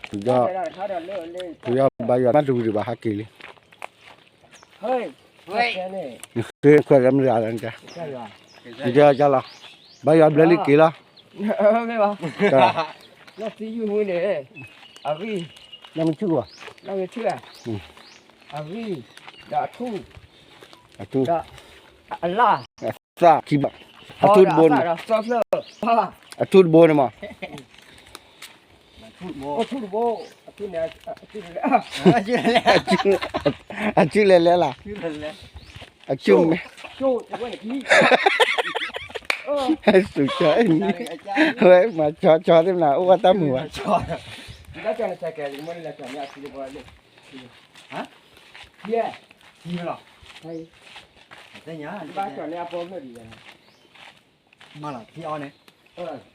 ဖုယီၢ်, ဖုယီၢ်ဘါယွၤမ့ၢ်တဝံၤဒံးဘၣ်ဟးက့ၤလံ, နဃ့ခွဲးလၢမတၤလၢနက, နကလီၤ, ဘါယွၤဘျၢလံက့ၤလီၤ, မ့ၢ်ဘၣ်, လီၤသံယုၢ်မူန့ၣ်, အဂံၢ်, လီၤမ့ၢ်ထူၣ်ဘၣ်, လီၤမ့ၢ်ထူၣ်, အဂံၢ်, ဒီးအထူၣ်, အထူၣ်, ဒီးအလၣ်, အသၣ်ခံဘၣ်, အထူၣ်တဘိန့ၣ်, အထူၣ်တဘိန့ၣ်မး အထူၣ်တဘိ, အထူၣ်လဲၤလဲၣ်, အထူၣ်မဲ, ဟဲစူၤကၠီ, ဝဲမၤကၠီကၠီသ့ၣ်မနၤ အိၣ်ဘၣ်တၢ်မုာ်ဘၣ်,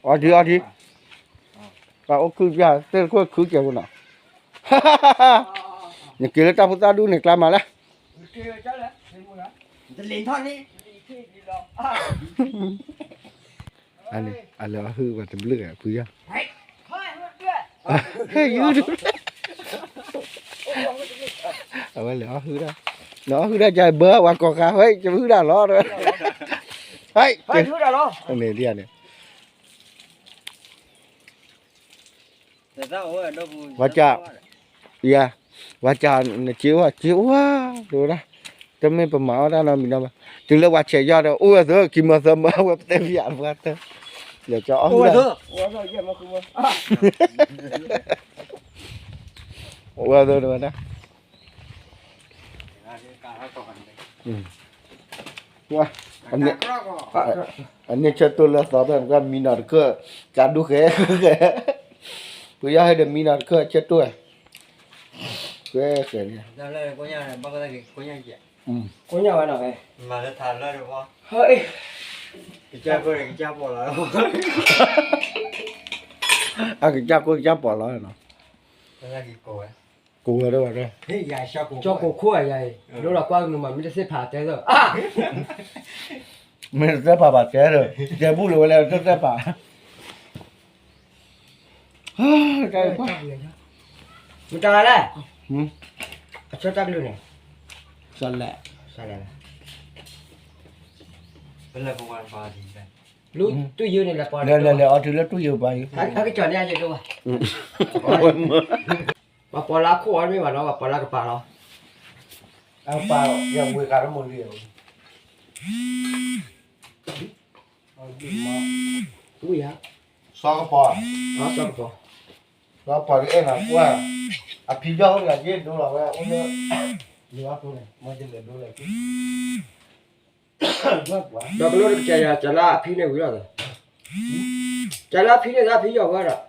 အီထံအီထံ, ပှၤအိၣ်ခုၣ်ပျၢ်သ့ၣ်တခိၣ်ခုကဲးဖိနီၤ, နက့ၤလၢတၢ်ဖိသၣ်ဒူၣ်န့ၣ် ကျါမးလဲၣ်, အလဲၤအီၣ်ဟုၣ်ပှၤတဘျုးဖုယီၢ်, ဟဲယုၢ်, အဝဲလဲၤအီၣ်ဟုၣ်ဒၣ်, နအီၣ်ဟုၣ်ဒၣ်ကဘၢဝဲကိးခါ ဟဲကဟုၣ်ဒၣ်လီၤ, ဟဲ, န့ၣ်ဒ်န့ၣ် ဝၤကၢ်, ယၤ, ဝၤကၢ်နစ့အိၣ်စ့အိၣ်ဝဲ, တမ့ၢ်ပမၤအီၣ်တၢ်နီတမံၤနီတမံၤဘၣ်, တုၤလၢပှၤဆဲးယီၢ်ဒီး အိၣ်ဝဲသၢ ကံၤမၤသၢမၤဝဲပတဲဖျါပှၤသၢ, လဲၤကၠီအီၣ်ဟုၣ်, အိၣ်ဝဲသၢတဝဲဒၣ် အန့ၣ်ဆၢတိၢ်လၢသီဖဲ မံနီၤတခၢၣ် ကးဒူၣ်ဃဲဃဲ, ပယီၤဟဲဒီးမံနီၤတခၢၣ်ဆၢတိၢ်, ဃဲဃဲန့ၣ်, ကိညၢ်ဝဲနီၤဖဲ, အကစၢ်ကိၢ်ကစၢ်ပီၤလီၤနီၤ, ကိးဝဲဒၣ်ဝဲဒၣ်, ကၠီကိးခိၣ်အယၤအံၤ ဒိလီၤကွၢ်ကနူၤမး မ့ၢ်တသ့ၣ်ဖးတဲသၢ, မ့ၢ်တသ့ၣ်ဖးဘၣ်တဲဒီး တဲဘူၣ်လၢၤဝဲလၢတသ့ၣ်ဖး, မတၤလဲၣ်, အဆၢတၢ်ကလုၢ်န့ၣ်, လဲၣ်, လူတူၢ်ယိာ်န့ၣ်လဲၤပီၤ, လဲၤလဲၤလဲၤအီၤတုၤလၢတူၢ်ယိာ်ပၤအံၤ, ဟဲကကၠီၤန့ၢ်ယိာ်ဒိၣ်ဘၣ်, ပှၤပီၤလၢခိၣ်အီၤတမ့ၢ်ဘၣ်နီၤ ပှၤပီၤလၢကပၤလီၤ, အပၤယဝ့ၤဃာ်တမိၢ်လံ, ဝံၤယၤ, စီၤကပီၤ, စီၤကပီၤ, စီၤကပီၤတအဲၣ်နၤကွၢ်, အဖံယီၢ်အိၣ်တဂၤက့ဒိလီၤဝဲအိၣ်လၢ, လၢအပူၤန့ၣ် မ့ၢ်ယလဲၤဒိလၢၤက့ ဒီးကလိတကစၢ်ယၤ ကၢ်လၢအဖံန့ၣ်ဝံၤလီၤ, ကၢ်လၢအဖံန့ၣ်သးဖံယီၢ်ဝဲဒီး,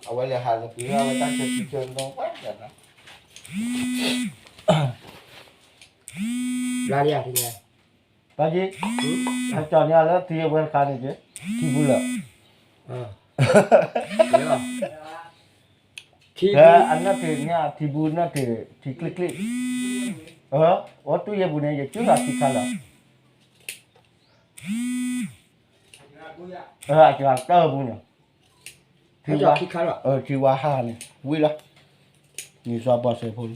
အဝဲလဲၤဟးလၢပှၤဝဲတၢ်ဆၢဖံဆၢနီၤ, ဘျါလံဧါ, ဘၣ်က့, အကၠီၤန့ၢ်အီၤလၢထံအဝဲတခါန့ၣ်က့, ထံဘူလၢာ်, ထံဘူ, အနၢ်တ့ၢ်န့ၣ် ထံဘူနၢ်တ့ၢ် ထံကျ့ကျ့, အတူၢ်ယဲၢ်ပူၤန့ၣ် ယကၠူၣ်လီၤထံခါလၢာ်, အတၢ်ပူၤန့ၣ်, ထံဝါဟးန့ၣ် ဝံၤလီၤ, န့ၣ်စီၤပီၤစဲးဖိလ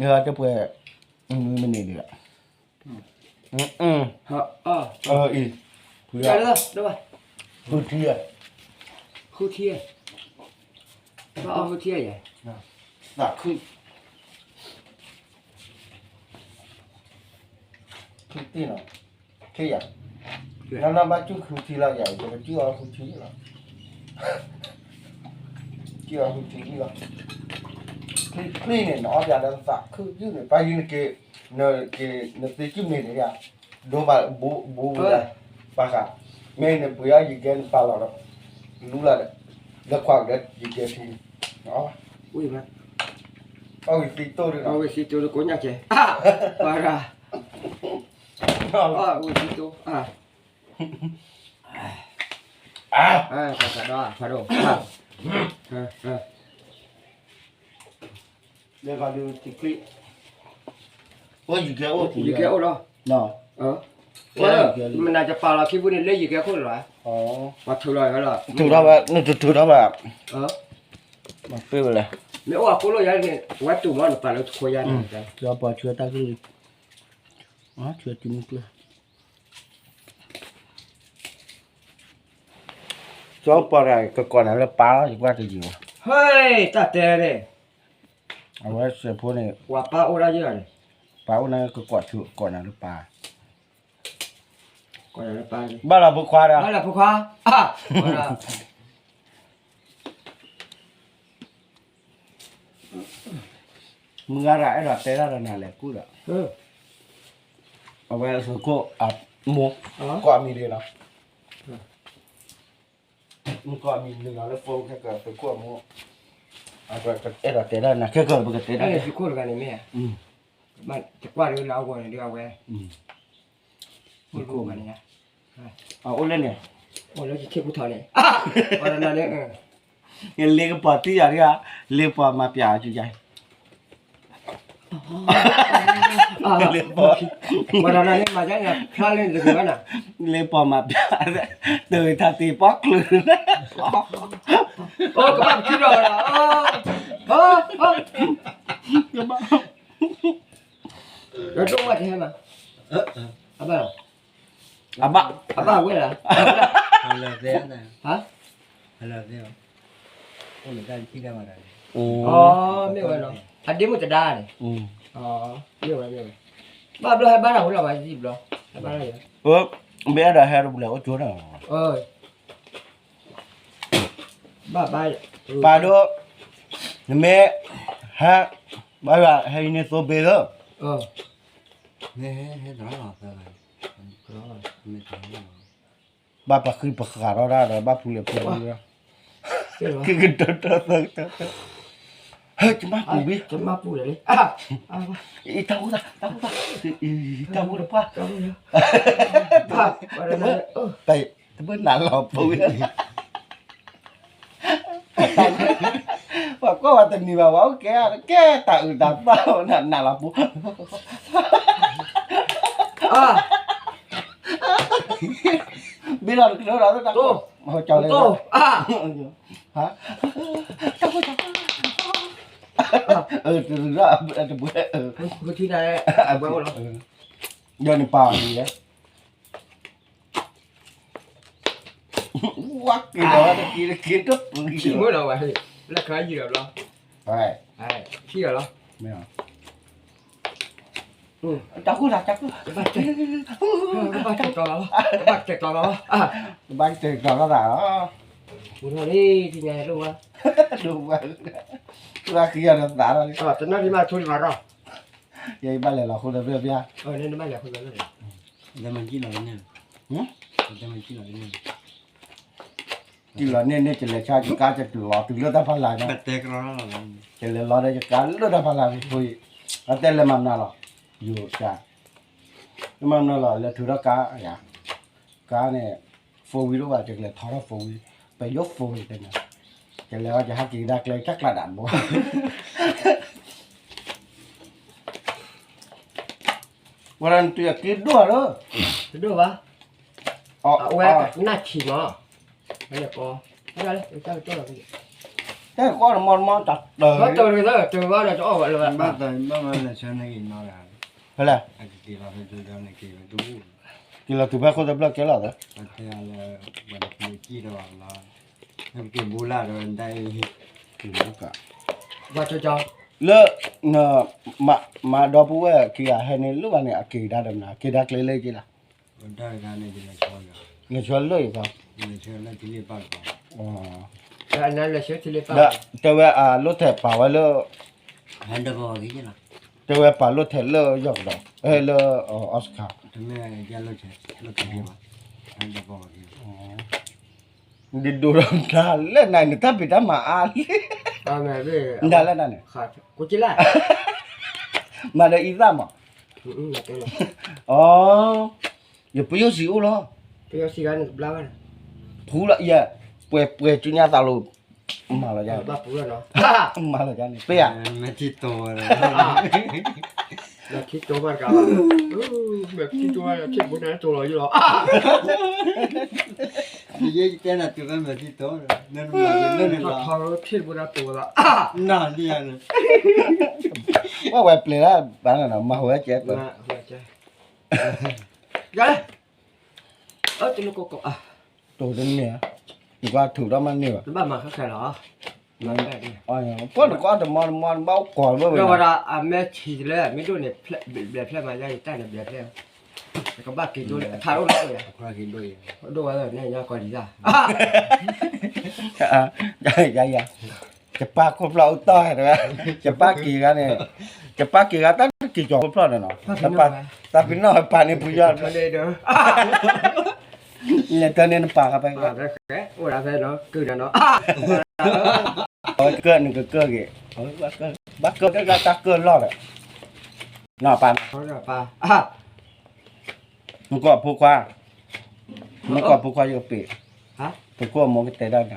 ံ, တပှဲၤ, မုၢ်မနုၤဒံးလီၤ, အံၤ, ဃုထံ, ဃုထံ, ဘၣ်အီၣ်ဃုထံယၤ, သးခု, ခုတ့ၢ်နီၤ, ခ့ယၤ, နီၢ်နီၢ်ဘၣ်ကၠူၣ်ဃုထံလီၤယၤ ယကကၠူၣ်အီၣ်ဃုထံလီၤ, ကၠူၣ်အီၣ်ဃုထံလီၤ, ချံန့ၣ် နအီၣ်ပျးလၢသးခုၣ်ယုၢ်န့ၣ် ပၢ်ယုၢ်နက့ၤ, နက့ၤ နသ့ကၠူၣ်န့ၣ်န့ၣ်ယၤ, ဒိဘၣ်ဘိဝဲ, ပၢ်ဃး, မ့ၢ်နပှ့ၤအီၣ်ယကဲနပာ်လီၤဒီး, လူလၢ်ဒီး, လၢခွးကဒီးယကဲထံန့ၣ်, အီၣ်ဝံၤသံတိၢ်ဒီး, အီၣ်ဝံၤသံတိၢ်ဒီးကိးညါကဲ, ပၢ်ရၤ, အီၣ်ဝံၤသံတိၢ်, ဖးဒိၣ်, ဖးဒိၣ်, အိၣ်ယကဲအိၣ်, ယကဲအိၣ်လီၤ, မနၤယပာ်လီၤခံပူၤန့ၣ် လၢယကဲခိၣ်လီၤ, ပှၤထုးလီၤဝဲလီၤ, ထုးထီၣ်ဝဲ, နတထုးထီၣ်ဘၣ်, မ့ၢ်အိၣ်အကိၣ်လိၣ်ယါန့ၣ် ဝဲတူၢ်မီၢ်နပာ်လၢတခိယါန့ၣ်, ပှၤဆှၢတၢ်ကလုၢ်, ဆှၢတံၤမုၢ်ကျၢၢ်, ကၠီပီၤတဂၤ ကကိးနၤလၢပၢ်လီၤ ယကွၢ်တယံာ်ဘၣ်, ဟဲ, တၢ်တဲန့ၣ်, အဝဲစဲးဖိန့ၣ်, ပၢ်အိၣ်ဒၣ်ယဲၢ်ဂၤန့ၣ်, ပၢ်အိၣ်န့ၣ် ကကိးဆူကိးနၤလၢပၢ် ဘၣ်လီၤဖိခွါဒီး, ဘၣ်လီၤဖိခွါ, မုၢ်ဂၤဒီး အဲၣ်ဒိးတဲတၢ်ဒီးနၤလဲၤကူၣ်ဒီး, အဝဲသုးခိၣ်အမိၢ်, ကိးအမံၤဒ်လီၤ, မ့ၢ်ကိးအမံၤဒ်လီၤလၢ phone ခဲကၢၤ သုးခိၣ်အမိၢ်, အဲၣ်ဒိးတဲတၢ်နၤခဲကၢၤ ပကတဲတၢ်, သုးခိၣ်တဂၤန့ၣ်မ့ၢ်ဧါ, တကွၢ်ဒ်လၢအဂီၢ်န့ၣ်ဒ်အဝဲ သုးခိၣ်န့ၣ်, အအိၣ်လၢန့ၣ်, အိၣ်လၢယထံၣ်ကူၣ်ထီၣ်န့ၣ်, လ့ကပီၤတံၢ်ယၤဒ်ဧါ, လ့ပီၤမၤပျးအီၤကယါ, လ့ပီၤ, လ့ပီၤမၤပျး, တဂ့ၤထါတ့ပီချုး, ကဘၣ်ပထံၣ်ဒီး, ကဘၣ်, ဒီးဒိၣ်ဝဲတဟဲမး, အဘၣ်လီၤ, အဘၣ်, အဘၣ်ဝဲလီၤ, ဟါ, မ့ၢ်ဝဲလီၤ, အဒ့မုၣ်တဒါန့ၣ်, မ့ၢ်ဝဲ, မ့ၢ်ဝဲ, ဘၣ်ဘျီဟဲဘါတၢ်ဖိလီၤဘၣ်ယံၤဘျီ, ဟဲဘါတၢ်ယံၤ, မ့ၢ်အဲၣ်ဒိးဟဲတပူၤလဲၣ် အိၣ်ကၠိနီၤ, ဘၣ်ဘၣ်, ပာ်ဒိၣ်, နမ့ၢ်, ဟဲ, ဘၣ်ယွၤဟဲအံၤန့ၣ်သိဘ့လၢ, မ့ၢ်ဟဲ, ဟဲသရၣ်လီၤသၢဂၤ, ဘၣ်ပှၤဃံပဃာ်ထီၣ်တၢ်ဒီး ဘၣ်ပူၤလဲၤပူၤလီၤ, ကကတၢၢ်တၢၢ်, ဟဲ, ကမၣ်ပူၤဘ့ၣ်, ကမၣ်ပူၤလဲၣ်, တၢ်အိၣ်သး, တၢ်အိၣ်သး, တၢ်အိၣ်တပှၢ်, တၢ်, တဘၣ်နၤလီၤပူၤ, ပှၤကွၢ်ဝဲတနံၤဘၣ် ပှၤအိၣ်ကဲ, ကဲတၢ်အုၣ်တၢ်သီၣ်နၤလီၤပူၤ, ဘ့ၣ်လီၤတကတၢၢ်ဒီး, တၢ်, တၢ်, တၢ်, ဒီးနပာ်အီၤန့ၣ်, ဝါက့ၤဒီးတက့ၤတက့ၤတပူၤ, လၢခါယံၤဒီးဘျီ, ထံၣ်လီၤ, တၢ်ဃိၣ်တၢ်, တၢ်ဃိၣ်, ဘၣ်တဲကျီလီၤ, ဘၣ်တဲကျီလီၤ, ဘၣ်တဲကျီလီၤသးလီၤ, ပူၤထီၣ်လံ, ထံၣ်ညါဒိၣ်ဝဲ, ဒိၣ်ဝဲ, လၢခံဂၤဒီးသးလီၤ, တနၢ်ဒံးမးထိၣ်လံမးထီၣ်, ယဘၣ်လဲၤလီၤဃိဒီးဘျၢဘျၢ, နမၤကံၣ်လီၤန့ၣ်, ကံၣ်လီၤန့ၣ်န့ၣ် ကလဲၤဆါကကါကတုၤလီၤတုၤလၢတၢ်ဖးလၢ်ညါ, ကလဲၤလီၤဒီးကကါလၢတၢ်ဖးလၢ်ဖိအံၤ, အတဲလဲၤမၤမနုၤလီၤ, ယိၤကါ, လဲၤမၤမနုၤလီၤ လဲၤထုးထီၣ်ကါယၤ, ကါန့ၣ်, four wheel ဒိၣ်ဘၣ် ကလဲၤထီထီၣ် four wheel, ပယိၣ် four wheel တဲန့ၣ်, ကလဲၤအီၤကဟဲက့ၤကဒါကျဲ တၢ်ကျးဒၣ်တဘိ ဝဲဒၣ်နတုၤအက့ဒိၣ်လီၤ, တဒိၣ်ဘၣ်, အဝဲနၢ်ဆံးမး, ဝဲန့ၣ်ကီ, တၢ်ကီတမီတမီတၢ်တၢ်, တၢ်ဘၣ်တၢ်ဘၣ်တၢ်အီၣ်ဘၣ်လၢၤဘၣ်, ဘၣ်သးဘၣ်မၤလၢဆၢန့ၣ်ဂ့ၤနီၤ, ဖဲလဲၣ်, က့ၤလီၤဖဲက့ၤလီၤတုၤဖဲခိၣ်သဘျၢၣ်ကဲလီၤသၢ, လၢ, လၢ, မၤဒီပုၢ်ဝဲၢ်ခံဂၤဟဲန့ၣ် လိၣ်ဘၣ်န့ၣ် အက့ၤကဒါဒီးမနုၤ က့ၤဒါကျဲလၢက့ၤလီၤ, လဲၤဆှၢလၢယကီ, လဲၤဆှၢလၢထံလ့ပၢ်ကီ, တဲဝဲအလိၣ်ထဲးပာ်ဝဲလၢ, တဲဝဲပာ်လိၣ်ထဲးလၢယီၢ်ကဒီး, လၢ, အီစခါ, ဒ်ဒိၣ်ဒီးနၤလၢနၤန့ၣ် တၢ်ဖံးတၢ်မၤအါလံ, နၤလၢနၤန့ၣ်, မၤဒီးအံသၣ်မး, အ, ယပယီၤစံးအိၣ်လီၤ, ဖူလီၤယဲ, ပှဲၤပှဲၤစုညါသးလိၤ, မၤလီၤယဲ, မၤလီၤယဲန့ၣ် ပ့ၢ်ဧါ, မဲာ်ထံတိၤဝဲ, မဲာ်ထံတိၤဘၣ်တကးဘၣ်, မဲာ်ထံတိၤဝဲ ထံၣ်ဖိန့ၣ်တိၤလီၤယိၣ်လီၤ, ယတဲနၤတုၤဖဲမဲာ်ထံတီၤ, နမၤလၢနလီၤ, ထီထီထံၣ်တဘိဒၣ်တိၤလီၤ, နၤလံဧါန့ၣ်, ဝဲဝဲပျဲၤလၢဘၣ်န့ၣ်နီၤ, မၤဟိဝဲကဲ, ယၤလဲၣ်, အတလိၣ်ကီကီ, တိၤတန့ၢ်ဧါ, နကွၢ်ထူးထီၣ်မးန့ၢ်ဘၣ်, တဘၣ်မၤခဲခဲလီၤ, ပှၤနကွၢ်တမီတမီ နဘၣ်အိၣ်ကိးလၢဝဲဒၣ်, အမဲာ်ထံတလၢ မ့ၢ်ဒိၣ်န့ၣ် ဘျဲးဖျဲၣ်မး ယၤယတၢ်န့ၣ်ဘျဲးဖျဲၣ်, ကဘၣ်က့ၤဒိၣ်လၢ အခါအိၣ်လီၤ, ဒိၣ်ဝဲလၢန့ၣ် ညီကီၢ်လံၤတၢ်, ယၤယၤ, ယပၢ်ခိၣ်ဖျီၣ်အိၣ်တီၢ်ဟဲတဝဲ, ယပၢ်က့ၤဂၤန့ၣ်, ယပၢ်က့ၤဂၤတၢ်တက့ၤကီၤခိၣ်ဖျီၣ်န့ၣ်နီၤ, တၢ်ဖံးနီၣ်ပာ်န့ၣ်ပူၤယီၤ, လဲၤတၢ်န့ၣ်နပာ်ဃာ်ဖဲ, အိၣ်ဒၣ်ဖဲနီၤ, ကၢၢ်ဒီးနီၤ, ကၢၢ်နကကၢၢ်ဂ့ၤ, ဘၣ်ကၢၢ်တၢ်ကၢၢ်လီၢ်ဒီး, နီၤပာ်, နကိးဖိခွါ, နကိးဖိခွါယကပ့ၤ, ပခိၣ်အမိၢ်ကတဲဒၣ်နၤ,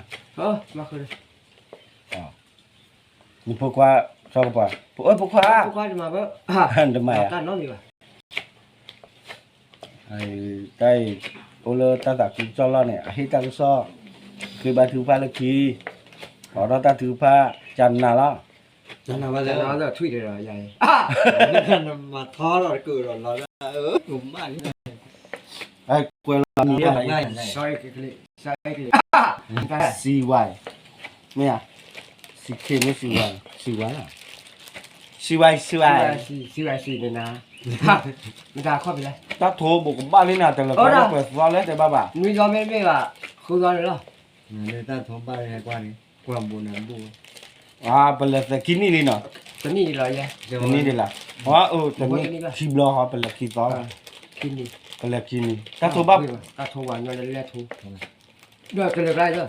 နဖိခွါ, စီကပၤ, ဖိခွါ, တမၤယၤ, တၢ်အံၤ, အိၣ်လၢတၢ်သးခုကစီၣ်လီၢ်န့ၣ် အဟ့ၣ်တၢ်ကစီၣ်, ဃ့ဘါထုကဖၣ်လၢခံ, အိးထီၣ်တၢ်ထုကဖၣ်, ကနၤလီၤ, ကနၤဘၣ်လၢထွံၣ်ဒီးယၤ, နမၤထီဒီးတကၢၢ်ဒီးလီၤ, ကွဲးလီၤမံၤ, စံဝါ, မ့ၢ်ဧါ, စံခ့မ့ၢ်စံဝါ, စံဝါ, စံဝါ, စံဝါ, စံဝါစံန့ၣ်နၤ, မတၤခီၣ်ဖံးလဲၣ်, တၢ်ထိဘိးကဘၣ်လံနၤ တလၢၤကွၢ်လၢပှဲၤသီလဲၣ်တဲဘၣ်ဘၣ်, နွံသီမ့ၢ်မ့ၢ်ဘၣ်, ဃုသီန့ၣ်လီၤ, တၢ်ထိဘၣ်လံကွၢ်န့ၣ်, ကွၢ်ဘိးန့ၣ်ဘိး, ပလဲၤသဲခံနံၣ်လံနီၤ, တနံၣ်ဒ်လီၤ, တနံၣ်ဒ်လီၤ, တနံၣ်ခံဘျီဟီ ပလဲၤခံသီ, ပလဲၤခံနံၣ်, တၢ်ထိဘၣ်, တၢ်ထိဝဲညီလၢလဲၢ်ထိ ဒီးတလၢၤကျါ, တ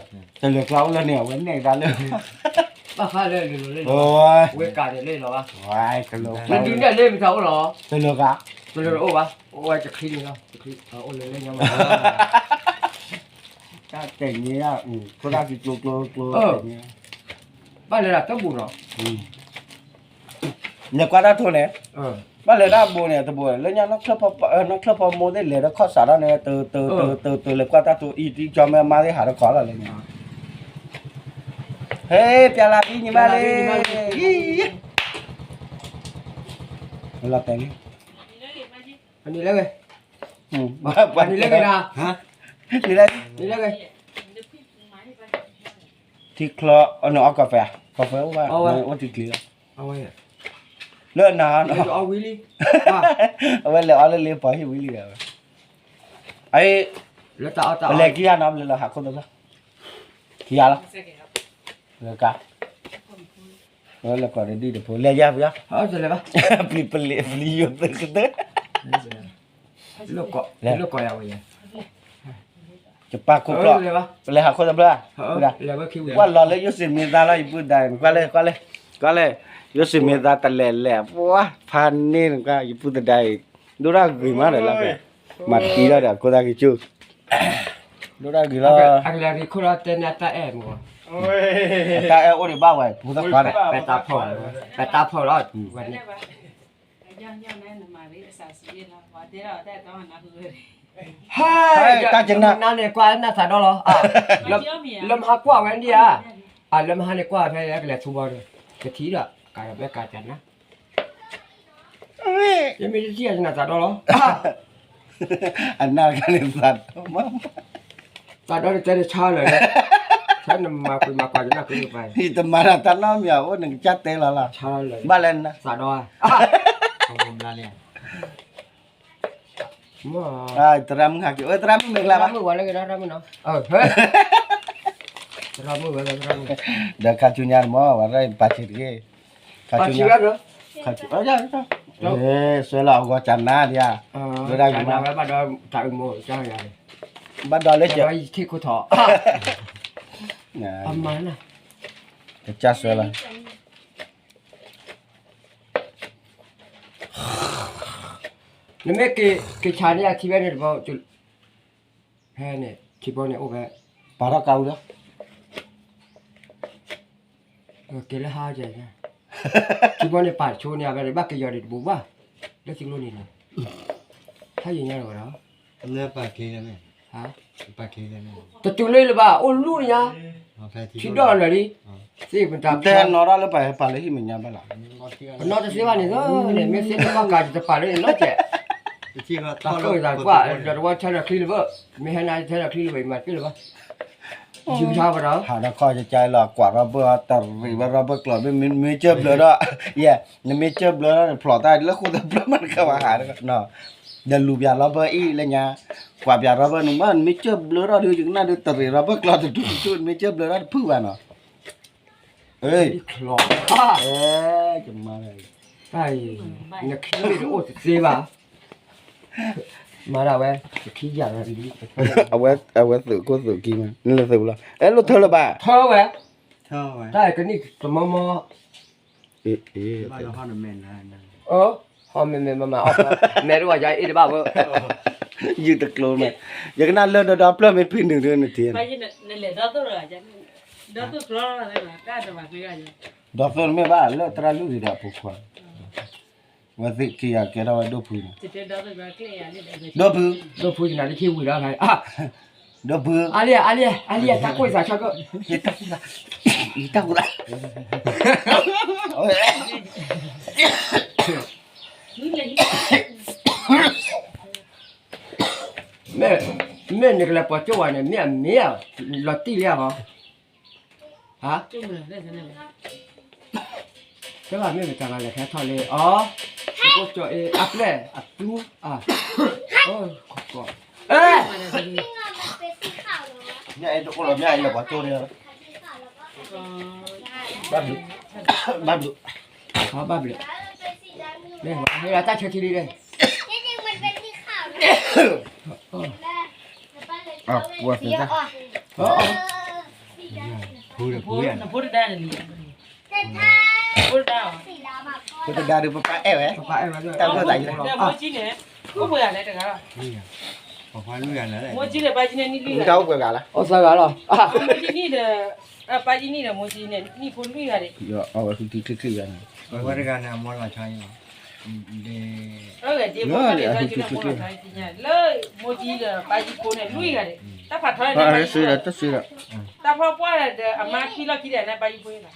လၢၤကျါအိၣ်လၢန့ၣ် အဝဲနဲၣ်ကဒါလၢ, ဘၣ်ဃးလၢလၢလၢ, ဝဲကးန့ၣ်လၢလီၤဘၣ်, နဒုးနဲၣ်လၢမတၤအိၣ်လီၤ, တလၢၤကျါ, တလၢၤအိၣ်ဘၣ်, အိၣ်ဝဲတချံန့ၣ်လီၤ, အိၣ်လၢလၢညါမး, တၢ်တဲာ်ညါ, ခိၣ်တၢ်ကံကျိကျိကျိ, ဘၣ်လၢတၢ်တဘိးနီၤ လဲၤကွၢ်တၢ်ထိန့ၣ်, ဘၣ်လဲၤတၢ်ဘိန့ၣ် တဘိ လၢညါ နီၢ်ချၢၣ်ဖီမိၢ်သ့ၣ်လဲၤဒီးခီၣ်စးထီၣ်န့ၣ် တတတတလဲၤကွၢ်တၢ်ထိ အံၤတံကၠီမဲမါသ့ၣ်ဟးတခီလီၤလဲၣ်န့ၣ်, ဟဲ ပျဲလၢဖံညီမါလၢ, လီၤတဲာ်လံ, နံၤလၢဂ့ၤ, နံၤလၢဂ့ၤ, နံၤလၢဂ့ၤ, ထံချီ, နအီၣ်ကီၢ်ဖဲ, ကီၢ်ဖဲအိၣ်ဘၣ်, အိၣ်တံၤကျံၤလီၤ, လၢနၤ, အဝဲလဲၤအီၣ်လၢလ့ပီၤဟံၣ်ဝံၤလံ, အ, ပလဲၤခံဂၤနီၤ ပလဲၤလီၤဟးခိၣ်သဘျီ, ခံဂၤလီၤ, လၢကါ, လဲၤကိးတဒံၣ်တဖိ လဲၤယါပယါ, ပျံၤပလံၤ ပျံၤယိာ်သုကသၢ, လၢကိးယၤဝဲယၤ, ယပၢ်ခိၣ်ဖျီၣ်, ပလဲၤဟးခိၣ်သဘျီ, ကွၢ်လီၤလၢယိၣ်စံးမ့ၢ်သါလီၤ ယပုၢ်သဒါ, ကွၢ်လဲၣ်, ကွၢ်လဲၣ်, ကွၢ်လဲၣ်, ယိၣ်စံးမ့ၢ်သါတလဲၤလဲၤ, ပှၤဖးန့ၢ်နကွၢ် ယပုၢ်သဒါအံၤ, ဒိၣ်တၢ်ဂ့ၤမးဒီးလီၤ, မၤတံၤထီၣ်ဒီး ခိၣ်သၣ်ကံကၠူၣ်, ဒိၣ်တၢ်ဂ့ၤလီၤ, အကလဲၤရံခိၣ်လီၤ တဲန့ၢ်အတၢ်အဲၣ်မး, အတၢ်အဲၣ်အိၣ်ဒံးဘၣ်ဝဲ ဖိသၣ်ခွါဒီး, ပတၢ်ဖီၣ်လီၤ, ပတၢ်ဖီၣ်လီၤ, ဝဲန့ၣ် ဟဲ, တၢ်ကနၣ်န့ၣ် ကွၢ်နၢ်သးဒီလီၤ, လၢမဟါကွၢ်ဝဲဒၣ်ဧါ, လၢမဟါန့ၣ်ကွၢ်ဖဲကလဲၤထူဘီဒီး, တထံၣ်ဒီး ကးဒီးဖဲကးကနၣ်, ယမ့ၢ်တထံၣ်အကနၣ်သးဒီလီၤ, အနၢ်ကနၣ်သးဒီမး, သးဒီန့ၣ်တဲန့ၣ်ဆါလၢာ်, ဆါနမၤကွံာ်မၤကွၢ်ကနၣ်ကွံာ်ပၢ်, ယတမၤတၢ်နီတမံၤ အိၣ်နကစၢ်တဲလီၤလီၤ, ဘၣ်လဲၣ်နသးဒီဧါ သရၣ်မုၣ်ဟးက့ၤ, သရၣ်မုၣ်မ့ၢ်ကျါဘၣ်, သရၣ်မုၣ်ဝဲလၢကဒါသရၣ်မုၣ်နီၤ, သရၣ်မုၣ်ဝဲလၢသရၣ်မုၣ်, ဒီးခါဆူညါတမီၤ ဝဲရၢ်ပာ်ဆံးတဂ့ၤ, ခါဆူညါ, ခါဆူ, စွဲလီၤအဂီၢ်ကနါဒံးဧါ, ဝဲဒၣ်ယမါ, ဘၣ်ဒီးလၢ, ဘၣ်ဒီးယထံၣ်ခိၣ်ထီၣ်, အမၤနၤ, ကစၢ်စွဲလီၤ နမ့ၢ်က့ၤဆါန့ၢ်အထံဝဲန့ၣ်တဘီ, ဖဲန့ၣ် ထံဘီန့ၣ်အိၣ်ဖဲ, ပာ်ထီၣ်ကါအူလီၤ, က့ၤလၢဟါကဲ, ထံဘီန့ၣ်ပာ်ဆိန့ၢ်အဝဲန့ၣ် ဘၣ်က့ၤယီၤဒံးတဘူးဘၣ်, လၢထံကျိန့ၣ်လီၤ, ဟါယံၤညါလီၤဝဲဒီး, လၢပာ်က့ၤန့ၣ်, တတုၤလၢလၢၤဘၣ် အိၣ်လူၤညါ, ထံဒီၣ်လၢာ်လံ, သ့ၣ်ပတၢ်တဲနီၢ်တၢ်လၢပှၤဟဲပာ်လၢဟံၣ်မဲာ်ညါဘၣ်လီၤ, ပနီၢ်တသ့ဘၣ်န့ၣ်သၢန့ၣ် မ့ၢ်သ့ၣ်န့ၣ်ဘၣ်ကး ယတပာ်လၢန့ၣ်နီတစဲး, တၢ်ကိၢ်သးကွၢ် ဒီးတဝီထဲဒီးချံလၢၤဘၣ်, မ့ၢ်ဟဲနၤထဲဒီးချံလၢၤဘၣ် ယမၤတပ့ၢ်လၢၤဘၣ်, ယူၤထါပဒီး ဟးဒီးခီၣ်ကကါလီၤ ကွၢ်ရီဘၢၣ်တရံးဝဲရီဘၢၣ်ကျီၢ် မ့ၢ်မ့ၢ်ကၢၢ်ဘျၢဒီး, ယဲ, နမ့ၢ်ကၢၢ်ဘျၢဒီး နဖျိးတၢ်လၢဃိသဘျၢမးတခါဝဲဟးဒီး ဒီးလူၤပၠးရီဘၢၣ်အံၤလၢညါ, ကွၢ်ပၠးရီဘၢၣ်န့ၣ်မး နမ့ၢ်ကၢၢ်ဘျၢထီၣ်ဒီး ယကနၣ်ဒုးတရံးရီဘၢၣ်ကျီၢ်တဒူၣ်တဒူၣ် နမ့ၢ်ကၢၢ်ဘျၢထီၣ်တဖုဘၣ်နီၤ, ခလီၤ, တၢ်အံၤ, နခံမ့ၢ်တအိၣ်တသ့ဘၣ်, မၤဒၣ်ဝဲ, နခံယၤလီၤ, အဝဲသုးခိၣ်သုးခံမး နလဲၤသုးလီၤ, အဲၣ်လိာ်ထၢလၢၤဘၣ်, ထၢဝဲ, တၢ်အံၤကနံၣ်တမီမီ ဟီၣ်မဲာ်မဲာ်မးမး မဲာ်တဝီယါအ့ၣ်တဘၣ်ဘၣ်, ယုၢ်တကျိၤမဲာ်, ယကနၣ်လၢဒီဒီပျၢၢ်မ့ၢ်ဖံးနုာ်ဒ်နထံၣ်, ဒီးသိၣ်တမ့ၢ်ဘၣ်လၢသရၣ်လုၢ်ဂ့ၤဒီးအဖိခွါ, ဝဲသ့ၣ်ခံဂၤကဲထီၣ်ဝဲဒိၣ်ဖုန့ၣ်, ဒိၣ်ဖု, ဒိၣ်ဖု, ဒိၣ်ဖု, အါလံ, အါလံ, အါလံ, တၢ်ကိၢ်သးဆၢက, တၢ်ကိၢ်သး မ့ၢ်နကလဲၤပိာ်ကၠိဝဲန့ၣ် မ့ၢ်အမ့ၢ်ဧါ, လီၤတံၢ်လံဧါ, ဟါ, တဘၣ်မ့ၢ်မတၤဂၤလဲၤဟဲထီၣ်လံ, အီ, ကၠိအ့ အပျဲၢ် အသူ, အ, အဲ, မ့ၢ်အဲၣ်တအိၣ်လီၤ မ့ၢ်အဲၣ်လၢပှၤကၠိန့ၣ်, ဘၣ်ဘျုး, ဘၣ်ဘျုး, ဘၣ်ဘျုး, မ့ၢ်တၢ်ဆၢထံလံ, အပှၤသ့ၣ်တၢ်, ဖိတဒါန့ၣ်လံ, ဖိတဒါ, ဖိတဒါဒီးပပၢ်အဲၣ်ဝဲ, ပပၢ်အဲၣ်ဝဲ, တၢ်ဖိသၣ်ယံၤလီၤ, မိၢ်ကၠံန့ၣ်, အိၣ်ပှဲၤဂၤလဲၣ်တဂၤလီၤ, မိၢ်ကၠံန့ၣ် ပၢ်ကၠံန့ၣ် နံၣ်လွံၢ်ဂၤ, အိၣ်သၢဂၤလီၤ, မိၢ်ကၠံန့ၣ်ဒီး, ပၢ်ကၠံန့ၣ်ဒီး မိၢ်ကၠံန့ၣ် နံၣ်ဖိလွံၢ်ဂၤန့ၣ်, အဝဲဃုထံချ့ချ့ဂၤန့ၣ်, ဝဲတဂၤန့ၣ် အမိၢ်လီၤဆီအံၤလီၤ, လၢ မိၢ်ကၠံဒီးပၢ်ကၠံန့ၣ် မိၢ်လီၤဆီအံၤလၢ မိၢ်ကၠံဒီးပၢ်ကၠံဖိန့ၣ် လွံၢ်ဂၤန့ၣ်, တၢ်ဖးထီန့ၣ်, တၢ်ဖီပှၢ်ဒီးအမါထွံလီၢ်ခံဒီးန့ၣ် ပၢ်ကၠံဖိန့ၣ်လီ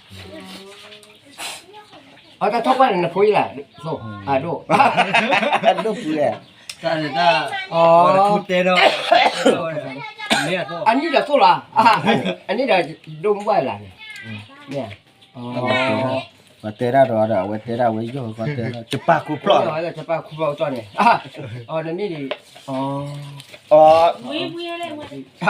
ၤ, အတၢ်ထီၣ်ပှၢ်န့ၣ် နဖိအံၤလီၤ, အဒိၣ်, အဒိၣ်ပူၤလဲၣ်, တၢ်န့ၣ်တၢ်, အနံၣ်ဒီးသိၣ်လီၤ, အနံၣ်ဒီးဒိၣ်မုၢ်ဘၣ်လၢ်န့ၣ်, မ့ၢ်, ပှၤတဲဒၣ်ဒီး အဝဲတဲဒၣ်ဝဲယီၢ် ပှၤတဲဒၣ် တပာ်ခူဖျီၣ်, တပာ်ခူဖျီၣ်ကၠီန့ၣ်, နမ့ၢ်ဒ်, အ